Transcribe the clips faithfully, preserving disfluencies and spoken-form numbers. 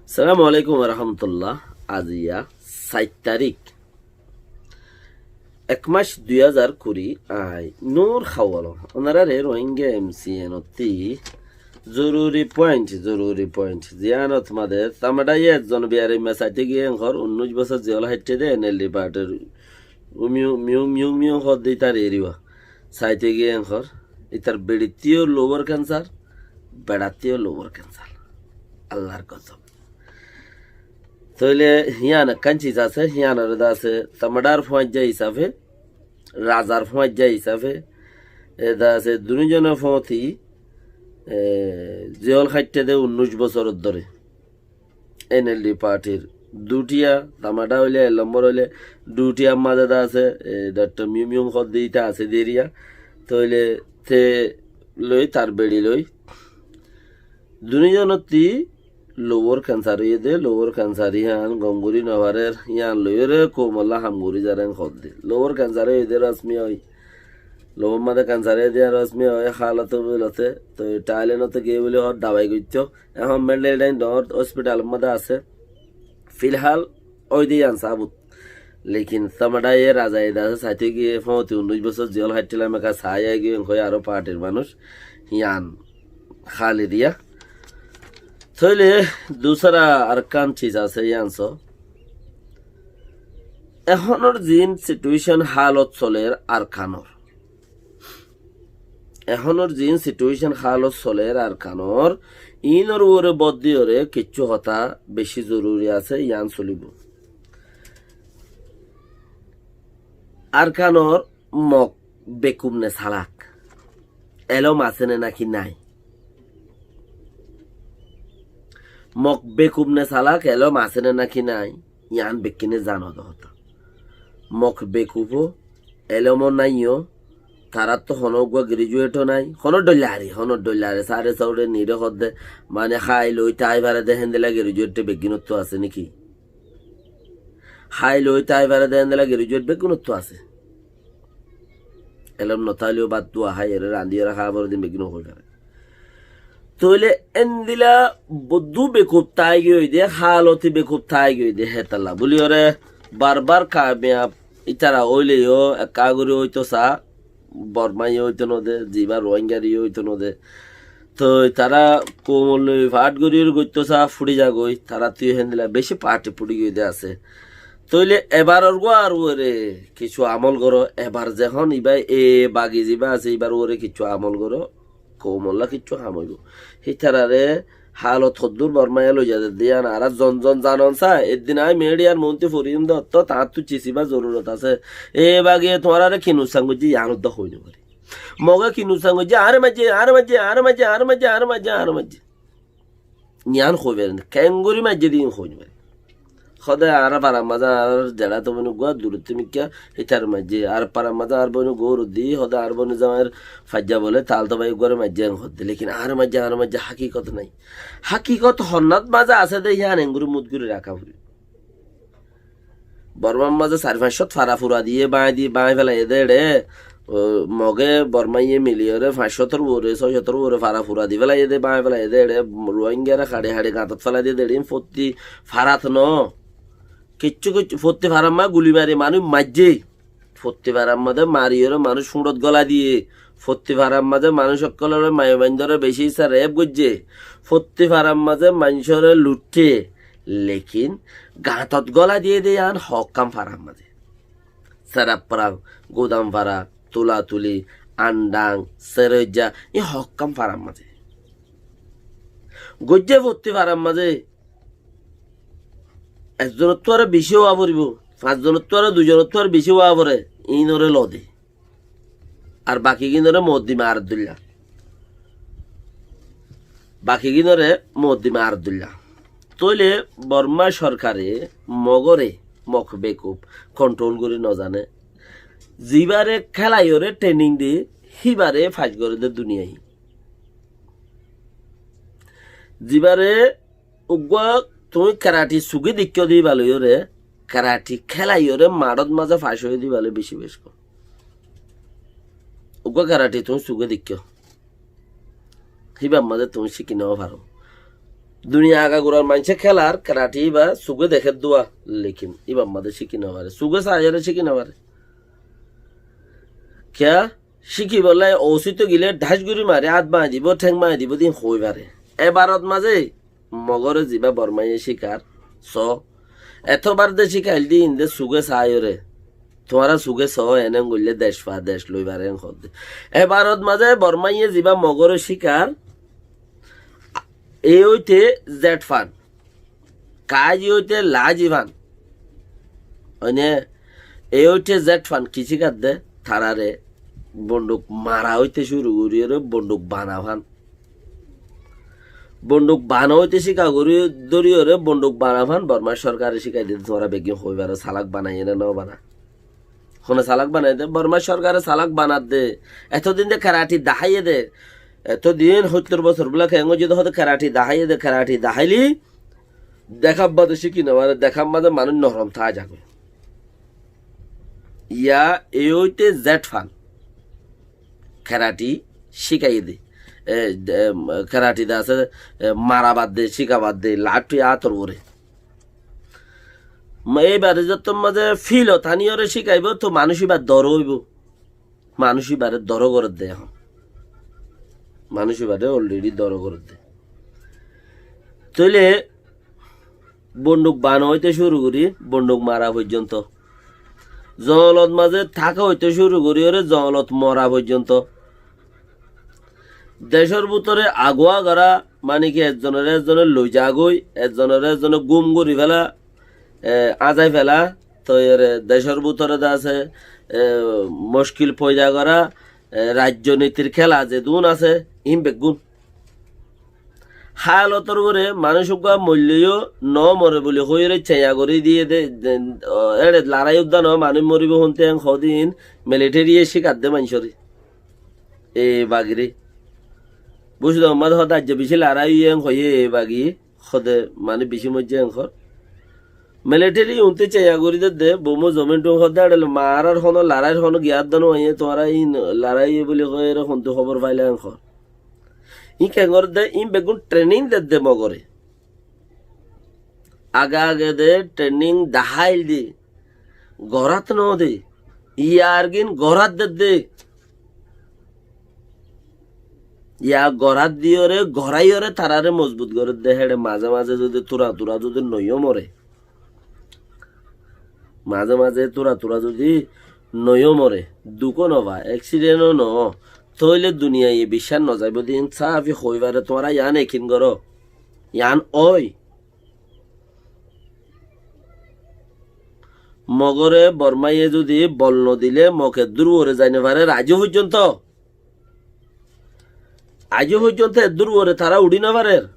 Assalamu alaikum warahmatullah. Aziya sait tarík, ek mac dui házar kuri, añí Nur Hawal. Ónarare Rohingya M C N ottí zoruri point, zoruri point. Ziyánot made Tamadaye ekzon biyaraimma saite giyé enkor, unnúic bosór ziyól háitte de N L D partir Myung Myung Myung Myung hoódde ítar eriwa. Saite giyé enkor, ítar beçittú yó lobor kensar, beçattú yó lobor kensar. Allar kosóm. Tóile híyan ekkán ciz asé, híyanore de asé Tamadar fúañijja hísafe, razar fúañijja hísafe, e de asé dunízone fúañti, e, ziyól háitte de unnúic bosóror dóre. N L D partir dutiya, Tamada óile ek lombor óile, dutiyar mazé de asé, e, Doctor Myung Myung hoódde íta asé de eriya. Tóile te loi, tar beçi loi. Dunízonottí lobor kensar óiye de, lobor kensar híyan gom gorí nofarer, híyan loiyóre koumolla ham gorí zarén hoódde. Lobor kensar óiye de rosmi ói. Lobor mazé kensar óiye de rosmi ói, hálot bóli asé. Toi Thailand ottú giyé bóli hoór dabai goittó. Ehón mental tain doñr hospitalor mazé asé. Filhal ói de yián sabut. Lekin Tamadaye razaye de asé, saite giyé fóñti unnúic bosór ziyól háittila meka saái aigiyói enkoi aró partir manúic. Yián háli diya. Tóile dusara Arkan ciz asé yián só. Ehónor ziín situation hálot soler Arkanor. Ehónor ziín situation hálot soler Arkanor, iínor uore bóddiyóre kiccú hotá bicí zoruri asé, yián solibó. Arkanor Mok bekuf ne salak, elóm asé ne náki nái? Mok bekuf ne salak, elóm asé ne náki nái? Yián bekkúne zano de hotá. Mok bekufó, elómo náiyo, taráttu honó uggúa graduate ó nái, honó dhoillari, honó dhoillari, sáre sáure nire hoódde, mane hái loi tái fare de héndilla graduate beggúnottú asé néki? Hái loi tái fare de héndilla graduate beggúnottú asé. Elóm no táileyo bát dua hái, ere randiyóre há fore de beggúne hoi fare. Tóile endilla boddú bekuf tái giyói de, háloti bekuf tái giyói de, hétalla bóliyoré barbar kamiyab ítara óileyo ekká gorí óito sa, Bormáye óito no de, ziba Rohingyare óito no de. Toi tará koumor loi fát gorí goittó sa, fúri zagói, taráttu héndilla bicí parti fúri giyói de asé. Tóile ebaror gúar uore kiccú amol goró, ebar zehón ibá e bagi ziba asé, ibar uore kiccú amol goró. Koumolla kiccú ham óibo. Hítarare hálot hoddúr Bormáye loiza de de yián añára zon zon zanon sa, eddin añí midiyar muúntu foriyum de ottó, tañáttu cisibá zorurot asé. E bagi tuáñrare ki nuksan goijjé, yián uddá hoi no fari. Moge ki nuksan goijjé, añáre maijjé, añáre maijjé, añáre maijjé, añáre maijjé, añáre maijjé, añáre maijjé. Yián hoi fari no, keéngorí maijjé de yián hoi no fari. Hóde añárar farar mazé añárar zeçá to boin uggúa durottú mikká, hítar maijjé. Ar farar mazé añár boin uggúa uroddí, hóde añár boin zawair faijja bole, tal to bái uggúare maijjé en hóde. Lekin añáre maijjé, añáre maijjé, hákikot nái. Hákikot honnát mazé asé de, yián engorí mut gorí raká foribo. Bormár mazé sair fañs cót fara fura diyé, báñi diyé, báñi felaiyé dé eçé. Ó, Mogé Bormáye miliyóre fañs cótor uore, sói cótor uore fara fura di felaiyé dé, báñi felaiyé dé eçé. Ruáingaré haçi haçi gañtot felai diyé dé eçé, fottí farat noó. Kiccú kiccú fottí farar mazé guli mari manúic maijjé. Fottí farar mazé mariyóre manúic fúñçot gólai diyé. Fottí farar mazé manúic ókkolóre maiyafuaindóre bicí issá rep goijjé. Fottí farar mazé maincóre luththé. Lekin gañtot gólai diyé dé yián hokkán farar mazé. Serapfara, Gudamfara, Tulatuli, Andang, Seroijja, iín hokkán farar mazé. Goijjé fottí farar mazé. Ekzonottú aró bicí ówa foribó, fañszonottú aró duizonottú aró bicí ówa fore, iínoré lode. Ar bakigínoré moddima ar dóilla. Bakigínoré moddima ar dóilla. Tóile Bormá sorkare Mogóre, Mok bekuf, konthról gorí nozané. Zibáre kélaiyóre thening de, híbaré fac goré dé duniyai. Zibáre uggúa tuñí kerati sugí deikkó de íba loiyóre, kerati kélaiyóre maçót mazé fac óiye de íba loi bicí bec kóm. Uggúa kerati tuñí sugí deikkó, híbar mazé tuñí cíki no faró. Duniyai agagurar maincé kélar karati íba suge dekér dua, lekin íbar mazé cíki nofare, suge saiyóre cíki nofare. Kiyá? Cíkibolla ósito gile dhác gorí mari, át báñgi dibo, théng báñgi dibo de ín hoói fare. Ebarot mazé Mogore zibá Bormaye cíkar, só. Etóbar de cíkail de ín de suge saiyóre. Tuáñra suge só, ene goille dec fa, dec loi fare en hoó de. Ebarot mazé Bormaye zibá Mogore cíkar, A óite Z fan, kaáji óite laáji fan. Óine, A óite Z fan ki cíkar de, tarare bonduk mara óite cúru goríyore bonduk bana fan. Bonduk bana óite cíka gorí dóriyoré bonduk bana fan, Bormar sorkare cíkai diyé, tuáñra beggín hoói faro, salak banaiyé né no bana. Hone salak banai de, Bormar sorkare salak banat de. Etodin de karati daháiye de. Etodin hóittor bosor bóla keén goijjé de, hóde karati daháiye de, karati daháile dekár bade cíki no fare, dekár mazé manúic norom táa zagói. Yá, A óite Z fan. Karati cíkaiye de. E, de, em, karati de asé, e, mara bade, cíka bade, lathi átor uore. Ma-, ei bari zottór mazé fíl o taniyóre cíkaibo, to manúic íbar dor óibo. Manúic íbare dor gorédde ehón. Manúic íbare already dor gorédde. Tóile bonduk bana óite cúru gorí bonduk mara foijjonto. Zoñlot mazé táka óite cúru goríyore zoñlot mora foijjonto. Decór bútore aguá gorá, mani ki, ekzonoré ekzone loi zagói, ekzonoré ekzone gúm gorí féla, e, añzai féla, toi ere decór bútore de asé, e, muckil foida gorá, e, raijjonitir kéla zedún asé, ín beggún. Hálotor uore manúic uggúa moille yó no more buli hoiyóre ceña gorí diyé de, de, o, éçe larái uddá no, manúic moribó húnte en hodin militariye cíkar de maincóre. E bagiré. Busidó, ammá de hóde aijja bicí larái óiye en hoiyé e bagi, hóde manúic bicí moijjé en hoór. Militari iúnte ceña gorí dedde, bomu zomin tun hóde, éçe marar hono, laráir hono giyar dano aiyé, tuáñra ín larái óiye buli hoiyóre hontu hóbor faila en hoór. Ín keéngor de, ín beggún training dedde Mogore. Age age de training daháil de, gorát no de, iyargín gorát dedde. Iya gorát diyóre, goráiyóre tarare mozbut gorédde, héçe mazé mazé zudi tura tura zudi noiyó more. Mazé mazé tura tura zudi noiyó more, dukó no fa, accident ó no ó, tóile duniyaiye biccác no zaibó de, insáfi hoói fare, tuáñra yián ekin goró, yián ói. Mogore Bormáye zudi bol no dile Mog eddúr uore zai no fare, aijjó foijjonto. Aijjó foijjonto eddúr uore tará uçí no farer.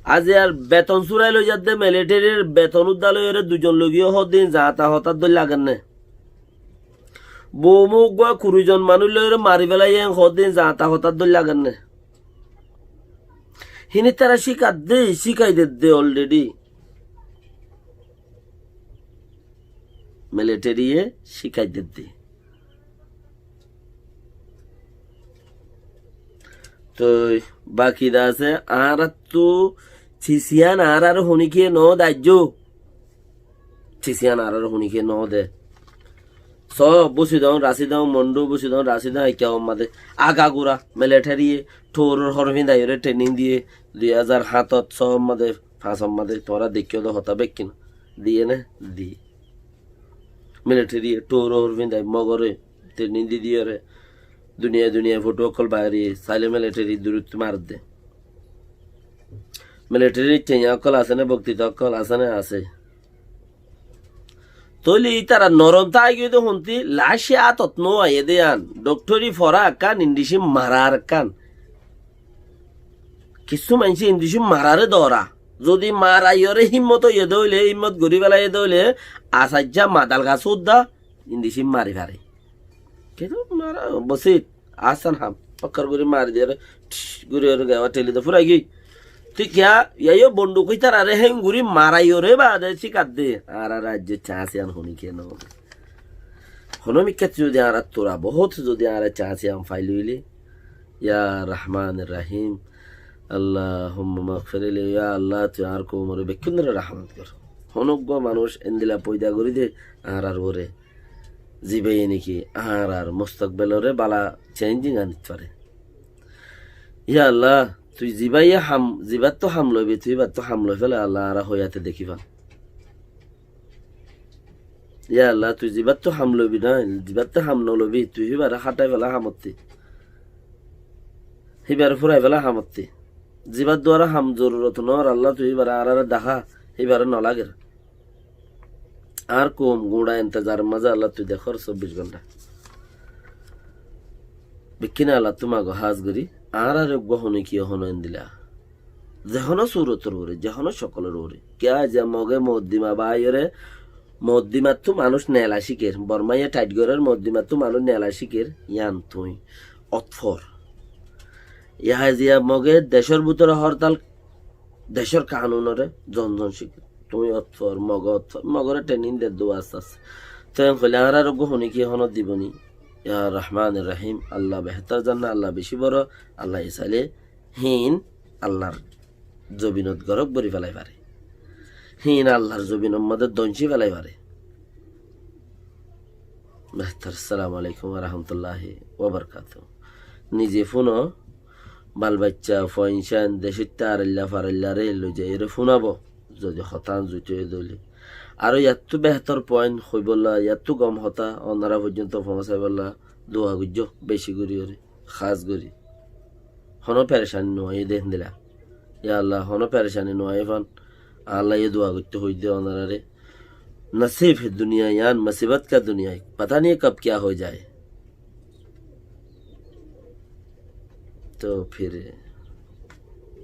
Aijjar beton súrai loi zadde, militarir beton uddá loiyóre duizon loigiyó hoddin zañta hotát dóilla lagenne. Bomu uggúa kuri zon manúic loiyóre mari félaiye en hoddin zañta hotát dóilla lagenne. Híin tará cíkadde, cíkai dedde already. Militariye cíkai dedde. Toi baki de asé, añáráttu cis yián añáráre honíkiye no de aijjó. Cis yián añáráre honíkiye no de. Só, Busidong, Rasidong, Mondu, Busidong, Rasidong, ekká omma de. Agagura, militariye, thóror hór findaiyóre training diye, dui házar hátot, só omma de, fañs omma de, tuáñra deikkó de hotá bekkín. Diye né? Diye. Militariye thóror hór findai, Mogore training di diyóre, duniyai duniyai foto ókkol baári, sailé militari durut maredde. Militarir ceña ókkol asé né, boktita ókkol asé né? Asé. Tóile ítara norom táigiyoi de hontí, lac átot no aiyé de yián. Dhokthori fora ekkán, indici marar ekkán. Kissú maincé indici mararé dóra. Zodi maraiyóre hímmot óiye de óile, hímmot gorí félaiye de óile, asaijja madal gas uddá indici mari fare. Kintu mara bosit, asán ham. Fokkar gorí mari diyóre, ṭhish gorí ore gewa theli de furai giyói. Tói kiyá, yá yó bonduk ítarare héngorí maraiyóre baade cíkadde. Añára aijjó cañs yián honíkiye no de. Honó mikká zodi añára tura bohút zodi añára cañs yián failóile, ya Rahman Rahim, Allahumma magfir li, ya Allah, tui añár koumoré bekkúnoré rahmot gor. Honó uggwá manúic endila foida gorí de añárar uore, zibaye niki añárar mustokbeloré bála changing anit fare. Ya Allah, tui zibaye ham, zibattú ham loibi, tui híbattú ham loi fele, Allah, añára hoiyate dekí fán. Ya Allah, tui zibattú ham loibi na, zibattú ham no loibi, tui híbare hátai fela hamottí. Híbare furai fela hamottí. Zibar duara ham zorurot no ór, Allah, tui híbare añárare dahá, híbare no lager. Añár koum guñça entezaror mazé, Allah, tui dekór sobbic gonta. Bekkúne Allattú mago hás gorí, añárare uggwá honó kiyé honó endila. Ze honó surotor uore, ze honó cokolor uore. Kiyá aijja Moge Moddima báiyoré, Moddimattú manúic nela cíker, Bormaye tait gorér Moddimattú manúic nela cíker, yían tuñí otfor. Yá aijja Moge decór bútore hortal, decór kanunoré zon zon cíker. Tuñí otfor, Moge otfor, Mogoré training der dé wasta asé. Toi en hoilé añárar uggwá honó kiyé honó diboni. Ya Rahman Rahim, Allah behétor zane, Allah beci boro, Allah ye sailé híin Allar zobinot gorok gorí felai fare. Híin Allar zobinor mazé dónci felai fare. Behétor, assalamu alaikum wa rahmatullahi wa barakatuhu. Nize fúno, bal bacca, fuain cúain, decóitta arailla faraillaré loi zaiyóre fúnabo, zodi hotá zuite óile. Aró yattú behétor point hoibolla, yattú gom hotá onora foijjonto foóñsaibolla dua goijjó, beci gorí óre. Hás gorí. Honó perecani no aiyé de héndilla. Ya Allah, honó perecani no aiyé fán. Allah ye dua goittó hoiddé onoráre. نصیب ہے دنیا یان مصیبت کا دنیا ہے، پتہ نہیں کب کیا ہو جائے۔ تو پھر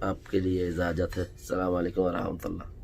آپ کے لیے اجازت ہے۔ السلام علیکم ورحمۃ اللہ۔